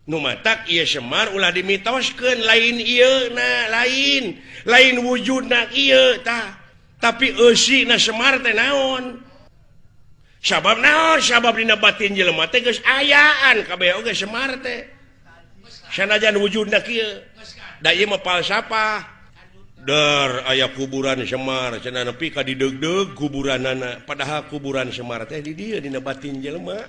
Nu matak ieu Semar ulah dimitoskeun lain ieu na lain lain wujudna ieu tah tapi eusina Semar teh naon sabab naon sabab dina batin jelema teh geus ayaan kabeh oge Semar teh sanajan wujudna kieu da ieu mah falsafah der aya kuburan Semar cenah nepi ka dideugdeug kuburanana padahal kuburan Semar teh di dieu dina batin jelema.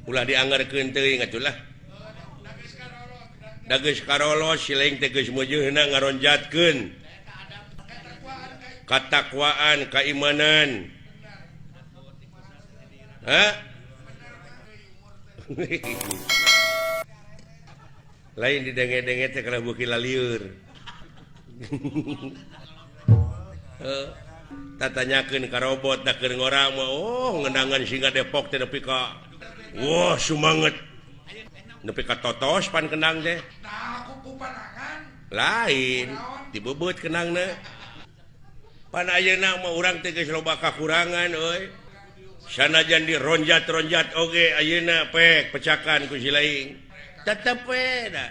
Ulah dianggarkeun teuing atuh lah. Da geus karolos siling teh geus meujeuna ngaronjatkeun katakwaan, keimanan. Hah? Lain didenge-denge teh kana beuki lalieur. Heuh. Tatanyakeun ka robot da keur ngora mah oh ngendangan singa Depok teh nepi ka wah sumanget nepi ka totos pan kendang teh lain dibebeut kendangna pan ayeuna mah urang teh geus loba kakurangan euy sanajan dironjat-ronjat oge ayeuna pek pecakan ku si laing tetep we da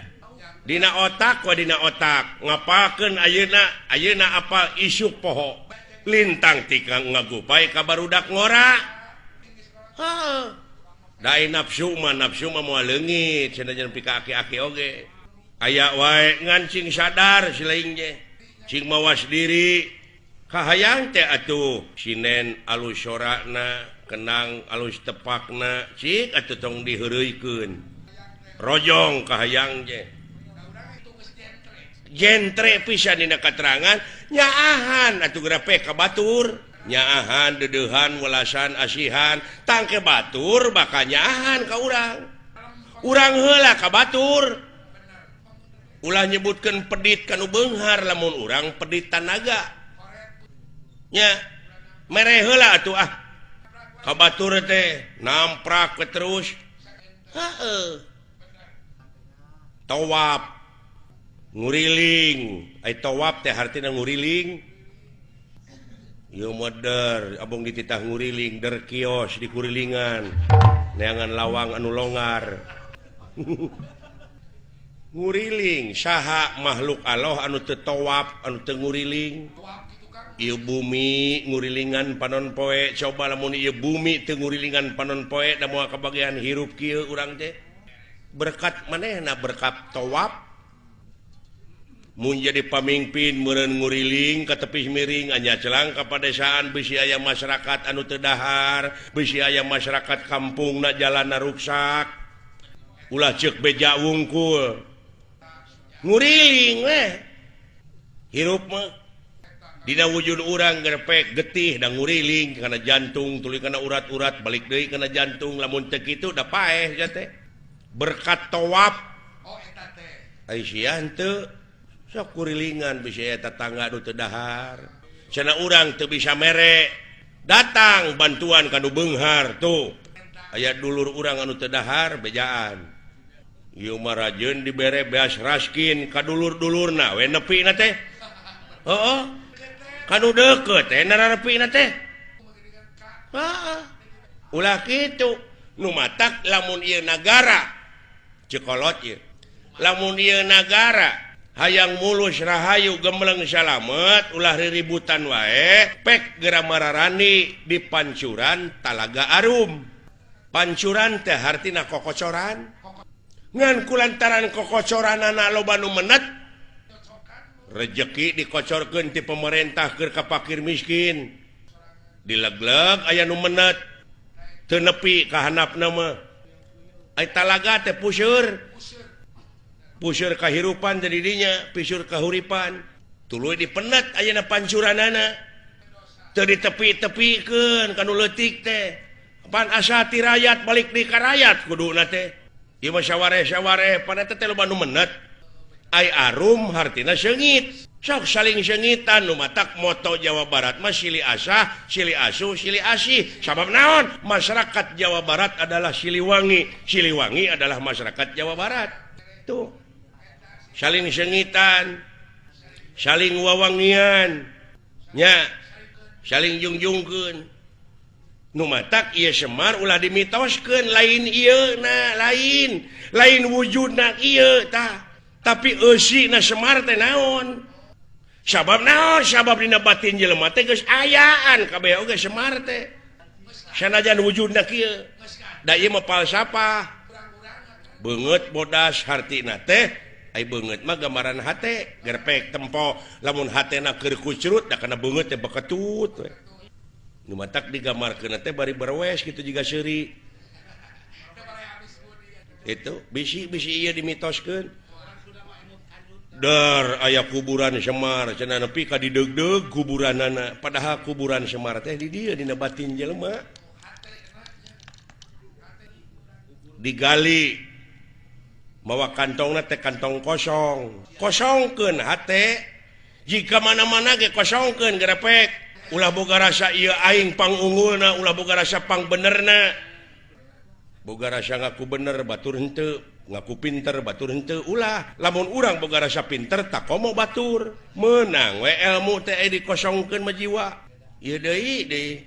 dina otak wa dina otak ngapakeun ayeuna ayeuna apal isuk poho lintang tikang ngagupai ka barudak ngora heuh. Dai nafsu mah moal leungit sanajan pika aki-aki oge. Aya wae ngan cing sadar si laing ge. Cing mawas diri. Kahayang teh atuh sinen alus sorana, kenang alus tepakna, cik atuh tong diheureuykeun. Rojong kahayang ge. Jentre pisan dina katerangan nyaahan atuh geura pek ka batur. Nyaahan dedehan welasan asihan tangke batur bakal nyaahan ka urang urang heula ka batur ulah nyebutkeun pedit kanu beunghar lamun urang pedit tanaga nya mere heula atuh ah ka batur teh namprak we terus heueuh tawaf nguriling ai tawaf teh hartina nguriling. Ieu meder abong dititah nguriling der kios di kurilingan neangan lawang anu longar nguriling saha makhluk Allah anu teu tawaf anu teu nguriling ieu bumi ngurilingan panon poe coba lamun ieu bumi teu ngurilingan panon poe da moal kabagian hirup kieu urang teh berkat manehna berkat tawaf. Mun jadi pamimpin meureun nguriling ka tepih miring anya celang ka padesaan bisi aya masyarakat anu teu dahar bisi aya masyarakat kampungna jalanna ruksak ulah ceuk beja wungkul nguriling weh hirup mah dina wujud urang gerpek getih da nguriling kana jantung tuluy kana urat-urat balik deui kana jantung lamun teu kitu da paeh teh berkat tawaf oh eta teh ai sia henteu sok kurilingan bisa aya tetangga nu teu dahar cenah urang teu bisa mere datang bantuan ka nu beunghar tuh aya dulur urang anu teu dahar bejaan ieu mah rajeun dibere beas raskin ka dulur-dulurna we nepina teh heueuh ka nu deukeut teh nararepina teh heeh ulah kitu nu matak lamun ieu nagara cekolot ieu lamun ieu nagara hayang mulus rahayu gemleng salamet ulah riributan wae pek geura mararani di pancuran Talaga Arum. Pancuran teh hartina kokocoran ngan kulantaran kokocoranana loba nu menet rejeki dikocorkeun ti pemerintah keur ka fakir miskin dilegleg aya nu menet teu nepi ka handapna mah ai talaga teh puseur puseur kahirupan jadi dinya pisur kahuripan tuluy dipenet ayeuna pancuranana teu ditepi-tepikeun kanu leutik teh pan asa ti rakyat balik di ka rakyat kuduna teh ieu mah sawareh-sawareh pan eta teh loba nu menet ai arum hartina seungit sok saling seungitan nu matak moto Jawa Barat mah silih asah silih asuh silih asih sabab naon masyarakat Jawa Barat adalah Siliwangi Siliwangi adalah masyarakat Jawa Barat tuh saling sengitan. Saling wawangian nya saling jungjungkeun. Nu matak ieu Semar ulah dimitoskeun lain ieu na lain lain wujudna ieu tah tapi eusina Semar teh naon sabab naon sabab dina batin jelema teh geus ayaan kabeh oge Semar teh sanajan wujudna kieu da ieu mah falsafah beungeut bodas hartina teh ai beungeut mah gambaran hate gerpek tempo lamun hatena keur kucrut da kana beungeut teh beketut we. Nu matak digambarkeun teh bari berwes kitu jiga seuri. Itu bisi-bisi ieu dimitoskeun. Dar aya kuburan Semar cenah nepi ka dideugdeug kuburanana padahal kuburan Semar teh di dieu dina batin jelema. Digali mawa kantongna teh kantong kosong. Kosongkeun hate jika mana-mana ge kosongkeun gerepek. Ulah boga rasa ieu aing pangunggulna, ulah boga rasa pangbenerna. Boga rasa ngaku bener batur henteu, ngaku pinter batur henteu ulah. Lamun urang boga rasa pinter tak komo batur. Meunang we elmu teh dikosongkeun mah jiwa. Ieu deui deui.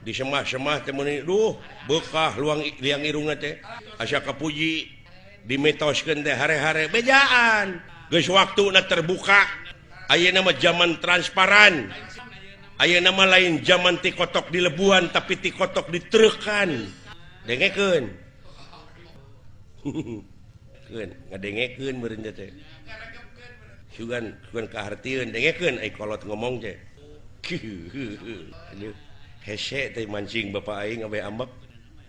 Disemah-semah teh meuni duh beukah luang liang irungna teh. Asa kapuji dimitoskeun teh hare-hare bejaan. Geus waktuna terbuka. Ayeuna mah zaman transparan. Ayeuna mah lain zaman ti kotok di lebuhan tapi ti kotok ditrekan. Dengekeun. Keun, ngadengekeun meureun teh. Sugan sugan kahartieun dengekeun ai kolot ngomong teh. Aduh, hese teh mancing bapak aing abe ambek.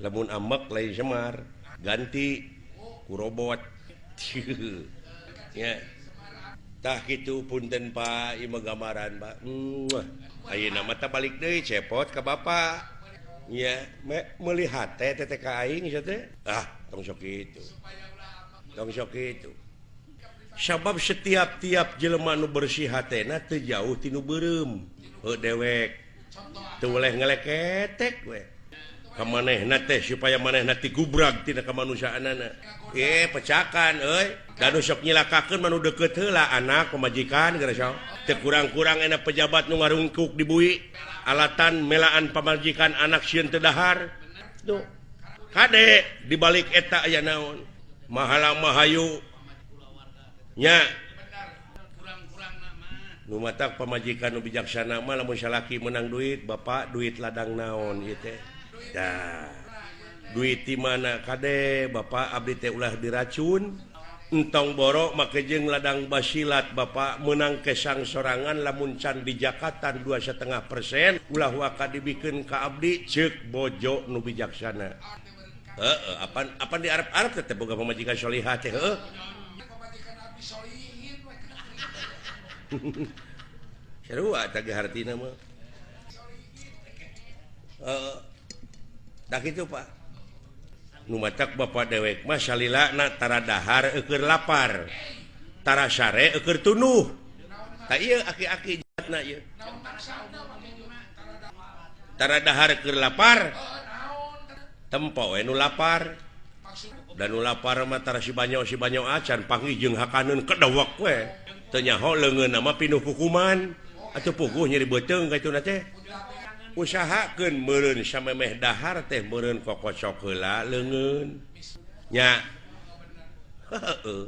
Lamun ambek lain Semar, ganti ku robot. Ya. Tah kitu punten Pak, ieu mah gambaran Pak. Ayeuna mah tah balik deui cepot ka bapak. Nya, meuli hate teh ka aing sia teh. Ah, tong sok kitu. Tong sok kitu. Sabab setiap-tiap jelema nu bersih hatena teu jauh ti nu beureum. Heuh dewek. Teu boleh ngeleketek we. Ka manehna teh supaya manehna tigubrag tina kamanusiaanana. Pecakan euy. Da nu sok nyilakakeun mah nu deukeut heula anak pamajikan geura sok. Teu kurang-kurang enak pejabat nu ngarungkuk dibui alatan melaan pamajikan anak sieun teu dahar. Tuh. Kade dibalik eta aya naon? Mahala mahayu. Nya. Nu matak pamajikan nu bijaksana mah lamun salaki menang duit, bapak duit ladang naon ieu teh. Dah. Duit di mana kade bapak abdi teh ulah diracun. Entong borok make jeung ladang basilat bapak menang kesang sorangan lamun can di Jakarta 2,5% ulah waka dibikeun ka abdi ceuk bojo nu bijaksana. Heeh, apan apan di Arab-Arab teh boga pamajikan solihah teh heuh. Sarua tah ge hartina mah. Heeh. Tah kitu Pak. Nu matak bapak dewek mah salilana tara dahar eueur lapar. Tara sare eueur tunuh. Tah ieu aki-aki jahatna ieu. Tara dahar keur lapar. Tempo we nu lapar. Dan nu lapar mah tara si banyo acan panggih jeung hakaneun kedewek we. Teu nyaho leungeunna mah pinuh hukuman. Atuh puguh nyeri beuteung ka ituna teh. Usahakeun meureun samemeh dahar teh meureun kokocok heula leungeun nya. Heueuh.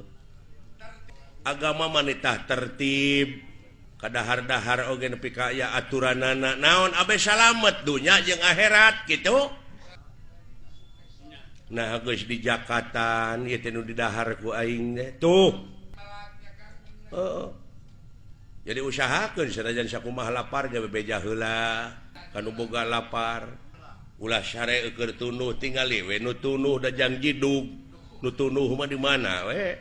Agama manitah tertib kadahar-dahar oge nepi ka aya aturanana naon abe salamet dunya jeung akhirat kitu. Nah geus di Jakarta ieu teh nu didahar ku aing teh tuh. Heeh. Jadi usahakeun sanajan sakumaha lapar ge bebeja heula. Kanu boga lapar ulah sare eueur tunuh tingali we nu tunuh da jang jidug nu tunuh mah di mana we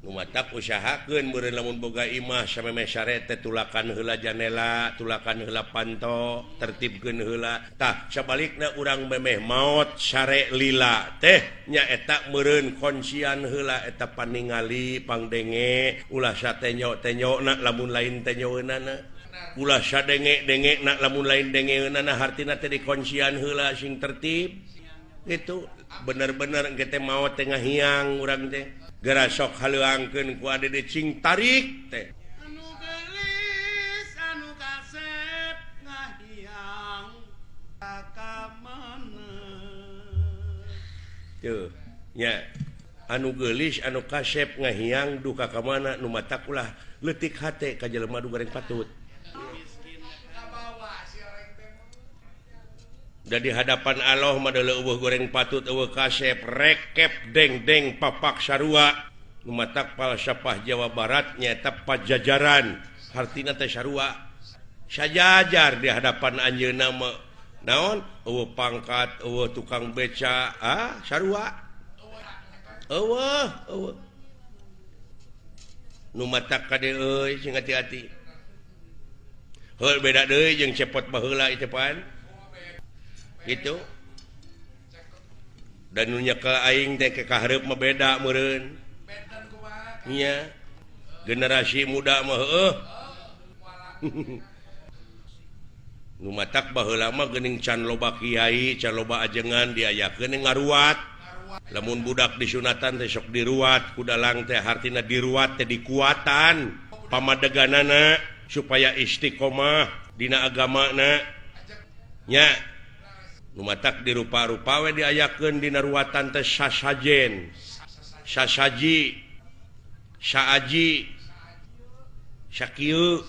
nu matak usahakeun meureun lamun boga imah samemeh sare teh tulakan heula janela tulakan heula panto tertibkeun heula tah sabalikna urang memeh maot sare lila teh nyaeta meureun konsian heula eta paningali pangdenge ulah satenyo-tenyona lamun lain tenyoeunana ulah sadenge-denge nak lamun lain dengeunana hartina teh dikonsian heula sing tertib itu bener-bener engke teh maot teh ngahiang urang teh. Geura sok haleuangkeun ku adede cing tarik teh. Anu geulis anu kasep ngahiang ka mana. Tuh nya anu geulis anu kasep ngahiang duka ka mana nu matak ulah leutik hate ka jelema nu goreng patut. Da di hadapan Allah mah deuleu eueuh goreng patut eueuh kasep rekep deng-deng papak sarua nu matak falsafah Jawa Barat nyaeta pajajaran hartina teh sarua sajajar di hadapan anjeunna mah naon eueuh pangkat eueuh tukang beca ah sarua eueuh eueuh nu matak kade euy sing hati-hati heuh beda deui jeung cepot baheula ieu pan gitu dan nu nyekel aing teh ke kahareup mah beda meureun nya generasi muda mah heueuh nu matak baheula mah geuning can loba kiai can loba ajengan diayakeun ngaruat lamun budak disunatan teh sok diruat ku dalang teh hartina diruat teh dikuatan pamadeganana supaya istiqomah dina agamana nya nu matak dirupa-rupa we diayakeun dina ruatan teh sasajen sasaji saaji sakieu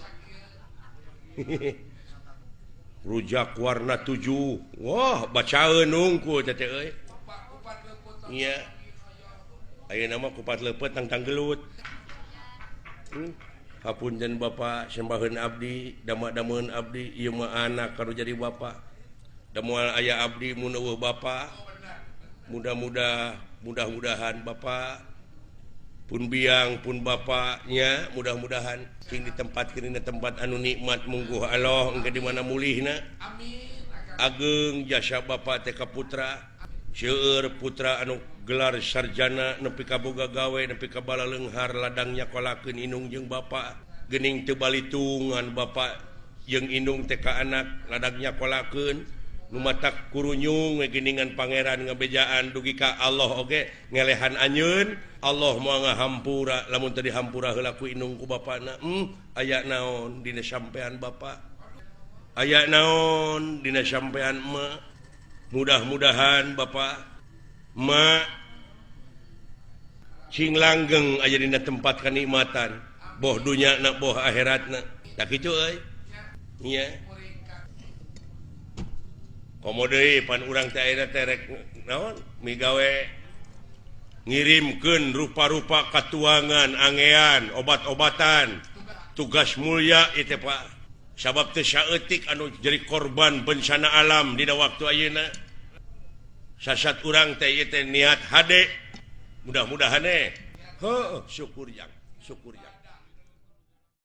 rujak warna 7 wah bacaeun hungkul teh euy nya ayeuna mah kupat leupeut tangtang gelut hapunten bapak sembaheun abdi dama-dameun abdi ieu mah anak kanu jadi bapak da moal aya abdi mun eueuh bapak mudah-mudah mudah-mudahan bapak pun biang pun bapaknya mudah-mudahan sing ditempatkeun dina tempat anu nikmat mungguh Allah engke di mana mulihna amin ageng jasa bapak teh ka putra seueur putra anu gelar sarjana nepi ka boga gawe nepi ka balaleunghar ladang nyakolakeun indung jeung bapak geuning teu balitungan bapak jeung indung teh ka anak ladang nyakolakeun nu matak kurunyung we geuningan pangeran ngabejaan dugi ka Allah oge ngelehan anjeun Allah moal ngahampura lamun teu dihampura heula ku indung ku bapana aya naon dina sampean bapak aya naon dina sampean emak mudah-mudahan bapak emak sing langgeng aya dina tempat kenikmatan boh dunyana boh akhiratna tah kitu euy nya komo deui pan urang teh ayeuna teh rek naon migawe ngirimkeun rupa-rupa katuangan angean obat-obatan tugas mulia ieu teh Pak sabab teu saeutik anu jadi korban bencana alam dina waktu ayeuna sasat urang teh ieu teh niat hade mudah-mudahan heuh syukur jang syukur jang.